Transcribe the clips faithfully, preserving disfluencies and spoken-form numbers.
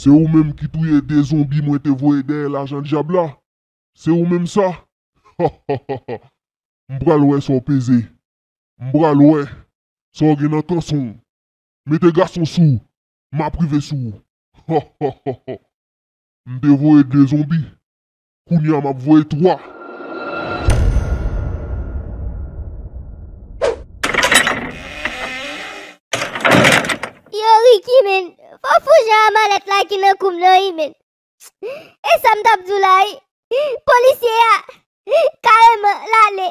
Se ou menm ki touye de zonbi mwen te voye dèyè lajan dyab la? Se ou menm sa? M pral wè sa w peze. M pral wè sa w gen nan kanson w. Mete gason sou w, m ap rive sou ou. M te voye de zonbi. Kounye a m ap voye twa. Yo, Ricky, men, fò w fouye a malèt la ki nan kou m nan, wi, men. E sa m t ap di w la, wi. Polisye a, kareman, l ale.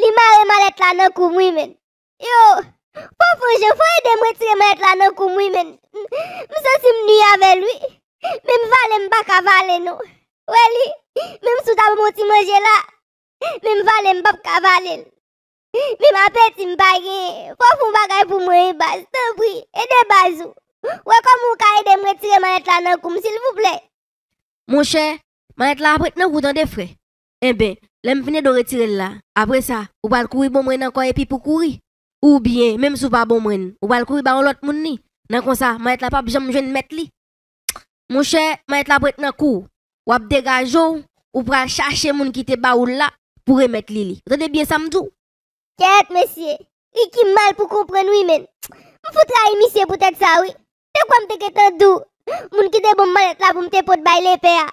Li mare malèt la nan kou m, wi, men. Yo, fò fè yon jan, fò ede m retire malèt la nan kou m, wi, men. M santi m nwi avè l, wi. Men m vale, m pa ka vale, non. Wè li, menm si w ta ban m yon ti manje la, men m vale, m p ap ka vale l. Menm apeti m pa genyen. Fò w fè yon bagay pou mwen, wi, baz. Tanpri, ede baz ou. Wè kòman w ka ede m retire malèt la nan kou m, silvouplè? Monchè, malèt la ap ret nan kou w tande, frè. Enben, lè m fin ede w retire l la, apre sa, ou pral kouri ban mwen ankò epi pou kouri. Oubyen, menm si w pa ban mwen l, ou pral kouri ba yon lòt moun li. Nan konsa, malèt la p ap janm jwenn mèt li. Monchè, malèt la ap ret nan kou w. W ap degaje w, ou pral chache moun ki te ba w l la pou remèt li li. Ou tande byen sa m di w? Kèt, mesye. Ricky mal pou konprann, wi, men. M fout rayi misye poutèt sa, wi. Te kwè m te gentan di w, moun ki te ban m malèt la pou m te pot bay lepè a.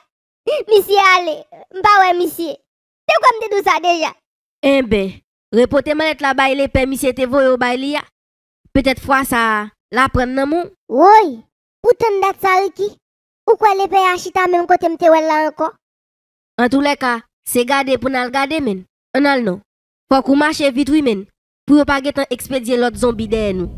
Misye ale. M pa wè misye. Te kwè m te di w sa deja. Enben, repote malèt la bay lepè misye te voye w bay li a. Petèt fwa sa a, l a pran nan men w. Woy! Pou tann dat sa, Ricky, ou kwè lepè a chita menm kote m te wè l la ankò? Antoulèka, se gade pou n al gade, men. Ann al non. Fòk ou mache vit, wi, men, pou yo pa gentan ekspedye lòt zonbi dèyè nou.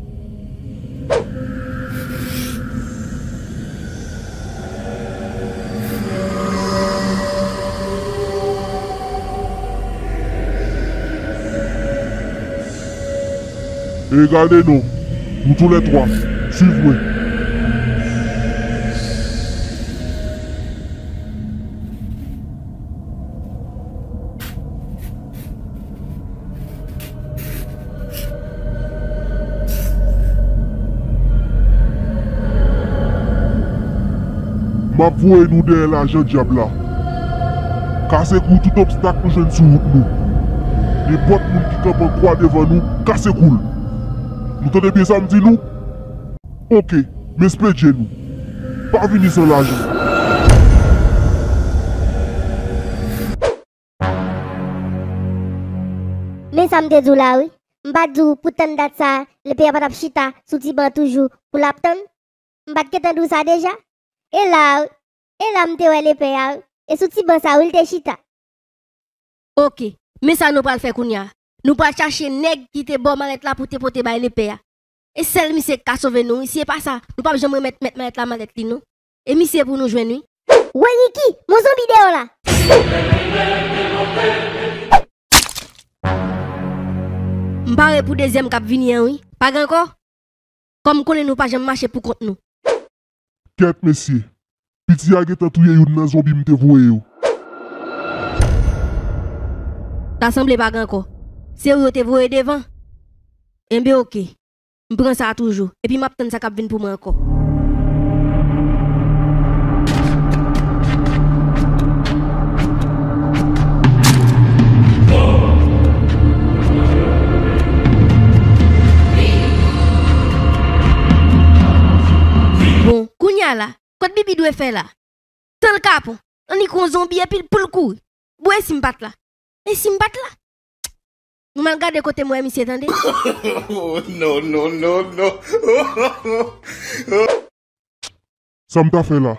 E gade non, nou toulètwa, swiv mwen. M ap voye nou dèyè lajan dyab la. Kase kou tout obstak nou jwenn sou wout nou. Nenpòt moun ki kanpe an kwa devan nou, kase kou l. Nou tande byen sa m di nou? Oke, m espedye nou. Pa vini san lajan. Men sa m te di w la, wi. M pa t di w pou tann dat sa a, lepè a pa t ap chita sou ti ban toujou pou l ap tann? M pa t gentan di w sa deja? E la, wi. E la m te wè lepè a, wi. E sou ti ban sa, wi, l te chita. Oke, men sa nou pral fè kounye a. Nou pral chache nèg ki te ba w malèt la pou te pote bay lepè a. E sèl misye k ka sove nou, wi. Si e pa sa, nou p ap janm remèt mèt malèt la malèt li, non. E misye pou nou jwenn, wi. Woy, Ricky, men yon zonbi dèyè w la. M pare pou dezyèm k ap vini an, wi. Pa gen ankò? Kòm m konnen nou pa janm mache pou kont nou. Kèt, mesye. Piti a gentan touye youn nan zonbi m te voye yo. Ta sanble pa gen ankò. Se ou yo te voye devan? Enben, oke. M pran sa toujou. Epi m ap tann sa k ap vin pou mwen ankò. Bon, kounye a la, kot Bibi dwe fè la? Tan l kapon, annik yon zonbi epi l pou l kouri. Bon, e si m pa t la? E si m pa t la? Nou mal gade kote m wè misye, tande. Oh, no, no, no, no. Sa m ta fè la?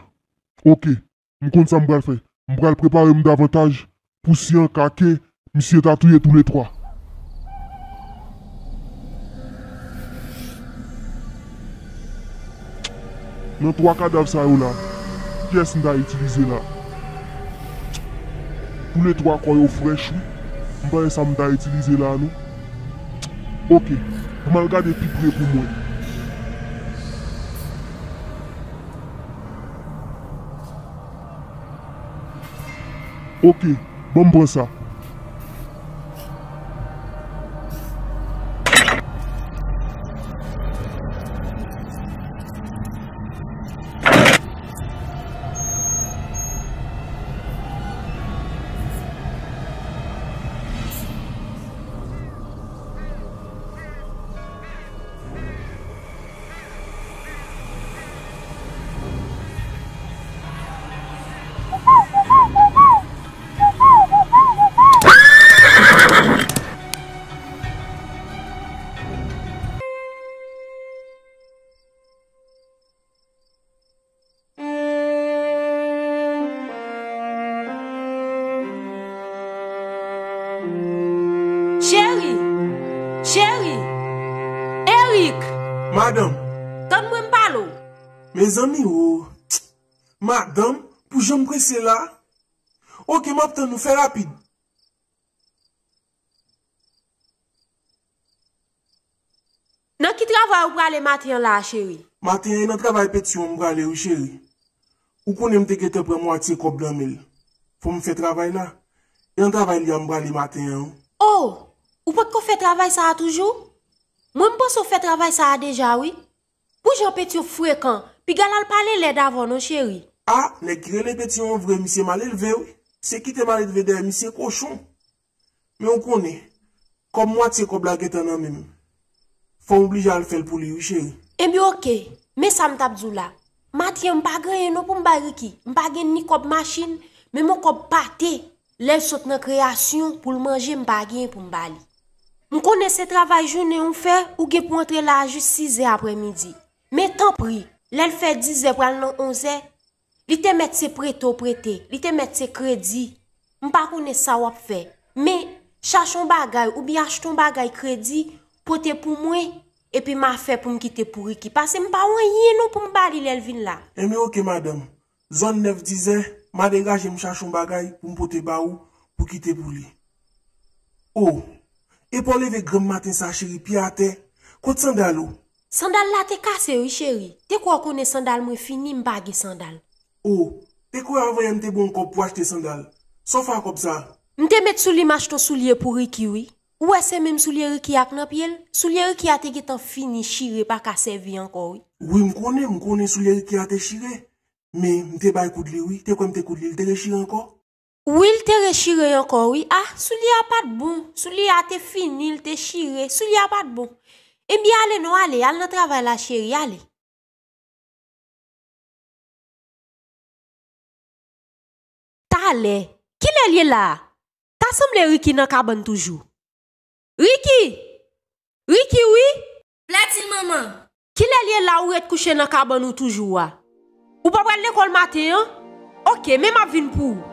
Oke, m konn sa m pral fè. M pral prepare m davantaj pou si an ka ke misye ta touye toulètwa. Nan twa kadav sa yo la, kiyès m ta itilize la? Toulètwa kò yo frèch, wi. M pa wè sa m ta itilize la, non. Oke, m al gade pi pre pou mwen. Oke, ban m pran sa. Erik, madanm, tann mwen m pale w. Mezanmi, o. Madanm, pou jan m prese la. Oke, m ap tann ou, fè rapid. Nan ki travay ou prale maten an la a, cheri? Maten an, e nan travay Petyon m prale wi, cheri. Ou konnen m te gentan pran mwatye kòb nan men l. Fò m fè travay la. E nan travay li a m prale maten an wi. O, ou potko fè travay sa a toujou? Mwen m panse w fè travay sa a deja wi. Pou jan Petyon frekan, piga l al pale lèd avè w non, cheri. A, nèg ki rele Petyon an vre, misye malelve wi. Se kite malelve dèyè misye kochon. Men ou konnen, kòm mwatye kòb la gentan nan men m, fò m oblije al fè l pou li wi, cheri. Ebyen, oke. Men sa m t ap di w la. Maten an, m pa gen anyen non pou m bay Ricky. M pa gen ni kòb machin, menm yon kòb pate. Lè l sot nan kreyasyon pou l manje, m pa gen pou m ba li. M konnen se travay jounen ou fè, ou gen pou antre la a jis sizè aprèmidi. Men tanpri, lè l fè dizè pral nan onzè, li te mèt se prete w prete, li te mèt se kredi. M pa konnen sa w ap fè. Men, chache yon bagay oubyen achte yon bagay kredi, pote pou mwen, epi m a fè pou m kite pou Ricky. Paske m pa wè anyen non pou m ba li lè l vin la. Enben oke, madanm. Zòn nèf dizè, m a degaje m chache yon bagay pou m pote ba ou, pou kite pou li. O, epa w leve granm maten sa, cheri, pye atè. Kot sandal ou? Sandal la te kase wi, cheri. Te kwè w konnen sandal mwen fini, m pa gen sandal. O, te kwè avan yè m te ba w yon kòb pou achte sandal. Sa w fè ak kòb sa? M te met sou li m achte yon soulye pou Ricky wi. Ou wè se menm soulye Ricky a k nan pye l? Soulye Ricky a te gentan fini, chire, pa ka sèvi ankò wi. Wi, m konnen, m konnen soulye Ricky a te chire. Men, m te bay koud li wi. Te kwè m te koud li, li te rechire ankò? Wi, l te rechire ankò wi. A, soulye a pa t bon. Soulye a te fini, l te chire. Soulye a pa t bon. Ebyen, ale non, ale. Al nan travay la, cheri, ale. Talè. Kilè l ye la a? Ta sanble Ricky nan kabann toujou. Ricky! Ricky, wi! Vladil, manman! Kilè l ye la ou ret kouche nan kabann ou toujou a? Ou pa pral lekòl maten an? Oke, men m ap vin pou ou.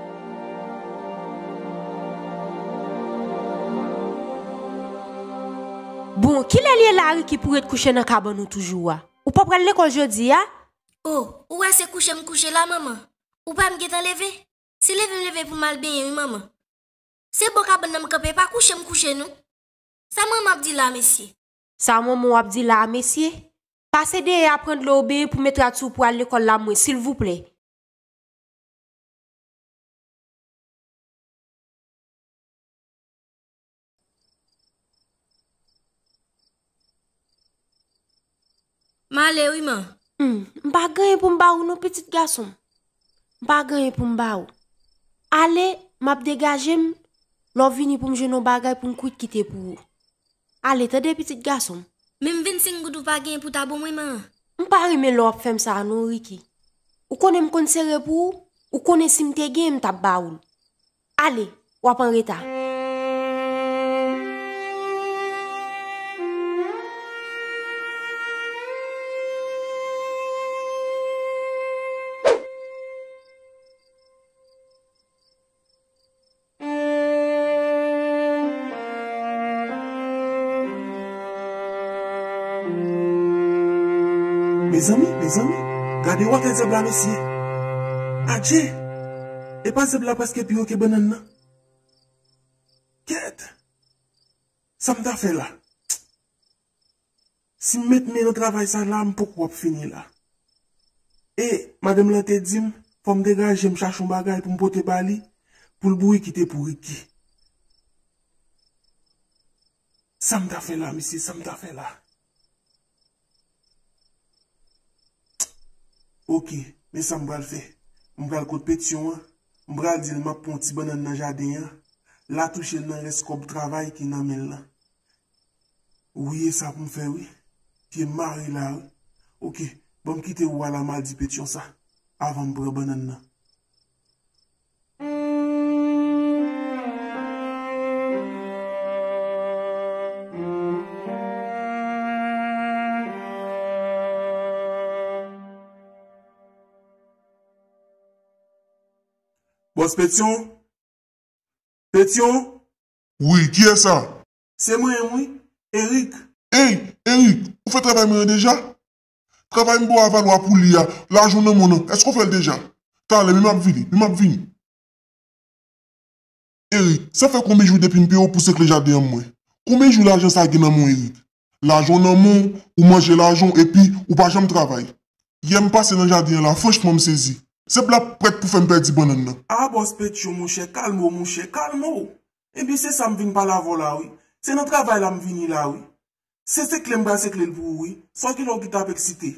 Bon, kilè l ye la, Ricky, pou ret kouche nan kabann ou toujou a? Ou pa pral lekòl jodi a? O, ou wè se kouche m kouche la, manman. Ou pa m gentan leve? Se leve m leve pou m al benyen wi, manman. Se bò kabann nan m kanpe, pa kouche m kouche non. Sa manman ap di la, mesye? Sa manman w ap di la a, mesye? Pase dèyè a pran dlo w benyen pou m met rad sou w pou al lekòl la mwen, silvouplè. M ale wi, man. Hmm, m pa gen anyen pou m ba ou non, pitit gason m. M pa gen anyen pou m ba ou. Ale, m ap degaje m. Lè w vini pou m jwenn yon bagay pou m kwit kite pou ou. Ale, tande, pitit gason m. Menm vennsenk goud ou pa genyen pou ta ban mwen, man. M pa renmen lè w ap fè m sa a non, Ricky. Ou konnen m konn sere pou ou. Ou konnen si m te genyen, m t ap ba ou l. Ale, w ap an reta. Mezanmi, mezanmi, gade wotè zèb la, mesye. Adje! Epa zèb la prèske pi wo ke bannann nan. Kèt! Sa m ta fè la? Si m met men nan travay sa la, m poko ap fini la. E madanm lan te di m, fò m degaje m chache yon bagay pou m pote ba li, pou l bouyi kite pou Ricky. Sa m ta fè la, mesye, sa m ta fè la? Oke, men sa m pral fè. M pral kot Petyon an, m pral di l m ap pran yon ti bannann nan jaden an, l a touche l nan rès kòb travay ki nan men l lan. Wi, e sa pou m fè, wi. Pye m mare la, wi. Oke, ban m kite ou a la, m al di Petyon sa, avan m pran bannann nan. Bòs Petyon? Petyon? Wi, kiyès sa? Se mwen menm, wi. Erik. Ey, Erik, ou Fè travay mwen an deja. Travay m ba w a Valwa pou li a, lajan w nan men w nan, èske w fè l deja? Talè, men m ap vini, men m ap vini. Erik, sa fè konbyen jou depi m peye w pou sekle jaden an mwen? Konbyen jou lajan sa gen nan men w, Erik? Lajan w nan men w, ou manje lajan w, epi ou pa janm travay. Yè m pase nan jaden an la, franchman m sezi. Zèb la prèt pou fè m pèdi bannann nan. A, bòs Petyon, monchè, kalme w, monchè, kalme w. Ebyen, se sa m vin pale avè w la, wi. Se nan travay la m vini la, wi. Se sekle m pral sekle l pou ou, wi. Sa w gen lè w gentan ap eksite.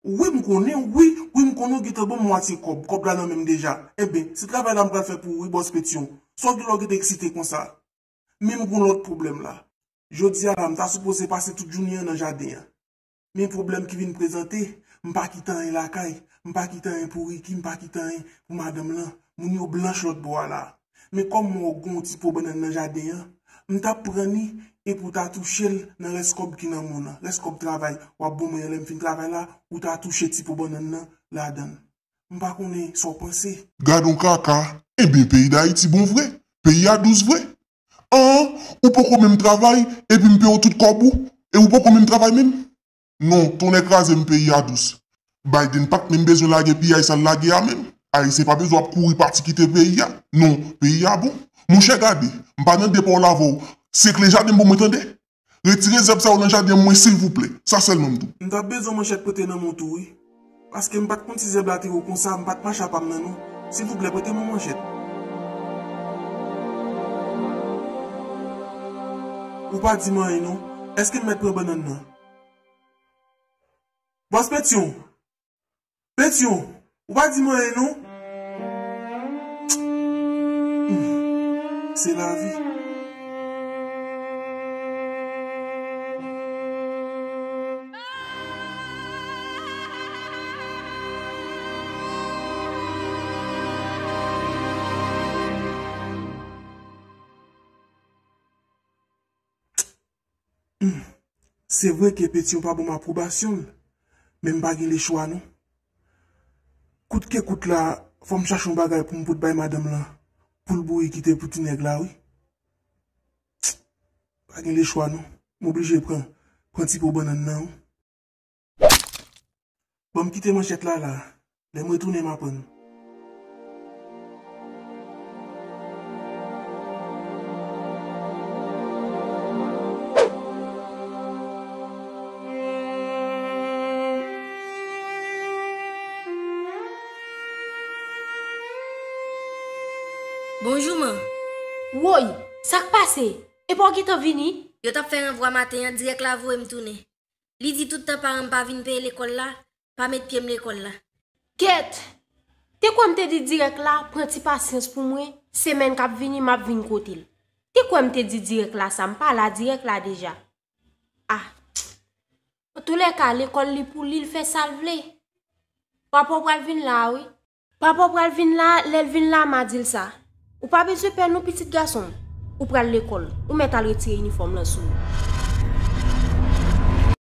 Wi, m konnen, wi, wi, m konnen w gentan ban m mwatye kòb. Kòb la nan men m deja. Enben, se travay la m pral fè pou ou, wi, bòs Petyon. Sa w gen lè w gentan eksite konsa? Men m gen yon lòt pwoblèm la. Jodi a la, m ta sipoze pase tout jounen an nan jaden an. Men pwoblèm ki vin prezante, m pa kite anyen lakay, m pa kite anyen pou Ricky, m pa kite anyen pou madanm lan. Moun yo blanch lòt bò a la. Men kòm m wè w gen yon ti po bannann nan jaden an, m t ap pran li epi w ta touche l nan rès kòb ki nan men w nan, rès kòb travay. W ap ban mwen an lè m fin travay la, ou ta touche ti po bannann nan ladan l. M pa konnen sa w panse. Gadon kaka, enben peyi Dayiti bon vre, peyi a dous vre. An, ou poko menm travay, epi m peye w tout kòb ou, e ou poko menm travay menm. Non, tonnè kraze m, peyi a dous. Biden pa t menm bezwen lage piyay sa l lage a menm. Ayisyen pa bezwen ap kouri pati kite peyi a. Non, peyi a bon. Monchè gade, m pa nan de pawòl avè w. Sekle jaden m pou mwen tande. Retire zèb sa yo nan jaden mwen silvouplè. Sa sèlman m di w. M t ap bezwen manchèt prete nan men w tou wi. Paske m pa t konn si zèb la te wo konsa, m pa t mache apa m nan non. Silvouplè prete mwen manchèt. Ou pa di m anyen non. Èske m mèt pran bannann nan? Bòs Petyon! Petyon, ou pa di m anyen non. Hmm, se lavi. Hmm. Se vre ke Petyon pa ban m apwobasyon l, men m pa gen lechwa non. Kout ke kout la, fò m chache yon bagay pou m pot bay madanm lan, pou l bouyi kite pou ti nèg la wi. Pa gen lechwa non. M oblije pran, pran ti po bannann nan wi. Bon, m kite manchèt la la. Lè m retounen, m aprann. Bonjou, man. Woy, sa k pase? Epa w gentan vini? Yo t ap fè ranvwa maten an, dirèk la voye m tounen. Li di tout tan paran m pa vin peye lekòl la, pa met pye m lekòl la. Kèt! Te kwè m te di dirèk la pran ti pasyans pou mwen, semèn k ap vini m ap vin kote l. Te kwè m te di dirèk la sa, m pa la dirèk la deja. Ah! Antoulèka, lekòl li pou li, l fè sa l vle. Papa w pral vin la a wi. Papa w pral vin la, lè l vin la, m a di l sa. Ou pa bezwen pè non, pitit gason m. Ou pral lekòl. Ou mèt al retire inifòm lan sou ou.